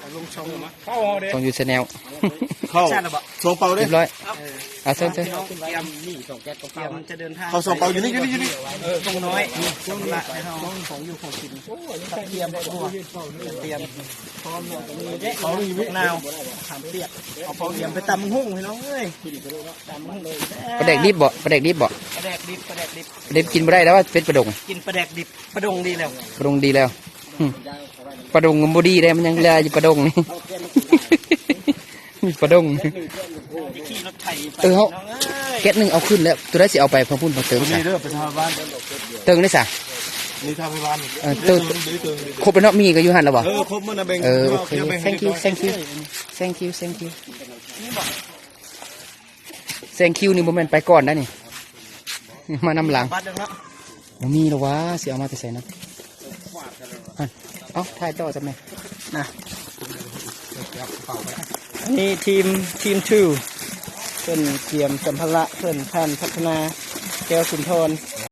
ຕ້ອງຢູ່ແຊນແນວ ເຂົ້າ ຊ່າງລະບໍ່ ສອງເປົາເດ້ ຮຽບຮ້ອຍ. ອ່າ ເຊີນ ເຊີນ ຕຽມ ຕຽມຈະເດີນທາງ ເຂົ້າສອງເປົາ ຢູ່ນີ້ ຢູ່ນີ້ ຢູ່ນີ້ ເອີ ຕົງນ້ອຍ ຕົງລະ ໃຫ້ເຮົາ ຂອງຢູ່ຂອງກິນ ຕຽມ ຕຽມ ຕຽມ ພ້ອມແລ້ວກໍມີເດ້ ເອົາໜາວ ຂາມປຽກ ເອົາ ຕຽມໄປຕຳບັກຫຸ່ງ ພີ່ນ້ອງເອີຍ ຕຳບັກຫຸ່ງ ປາແດກດິບບໍ່? ປາແດກດິບບໍ່? ປາແດກດິບ ປາແດກດິບ ປາແດກດິບກິນບໍ່ໄດ້ແລ້ວວ່າ ເປັນປາດົງ ກິນປາແດກດິບ ປາດົງດີແລ້ວ ປາດົງດີແລ້ວ. ອືມ ປາດົງມັນບໍ່ດີເດ້ ມັນຍັງເຫຼືອຢູ່ປາດົງນີ້ ມີປາດົງ ໄປຂີ່ລົດໄຖໄປ ເອີ ເຮົາ ນ້ອງເອີຍ ແກັດໜຶ່ງເອົາຂຶ້ນແລ້ວ ຕົວໃດຊິເອົາໄປຝັ່ງພຸ້ນ ໄປເຕີງ ຕົວນີ້ເດີ ໄປທາງບ້ານ ເຕີງໄດ້ສະ ນີ້ທາງບ້ານ ເອີ ເຕີງ ເຕີງ ເຕີງ ຄົບແລ້ວເນາະ ມີກໍຢູ່ຫັ້ນແລ້ວບໍ່? ເອີ ຄົບໝົດນະ ແບ່ງ ເອີ ໂອເຄ ແບ່ງໃຫ້ thank you ເລີຍ thank you thank you thank you. ແຊງຄິວນີ້ບໍ່ແມ່ນໄປກ່ອນໄດ໋ນີ້ ມານຳຫຼັງ ບັດເດີເນາະ ບໍ່ມີແລ້ວຫວາ ຊິເອົາມາແຕ່ໃສນະ ຫັ້ນ ເອົາ ຖ່າຍຕໍ່ຊັ້ນແມ່ນະ ອັນນີ້ທີມ ທີມທູ ເພິ່ນກຽມສຳພາລະ ເພິ່ນ ທ່ານພັດທະນາ ແກ້ວສຸນທອນ.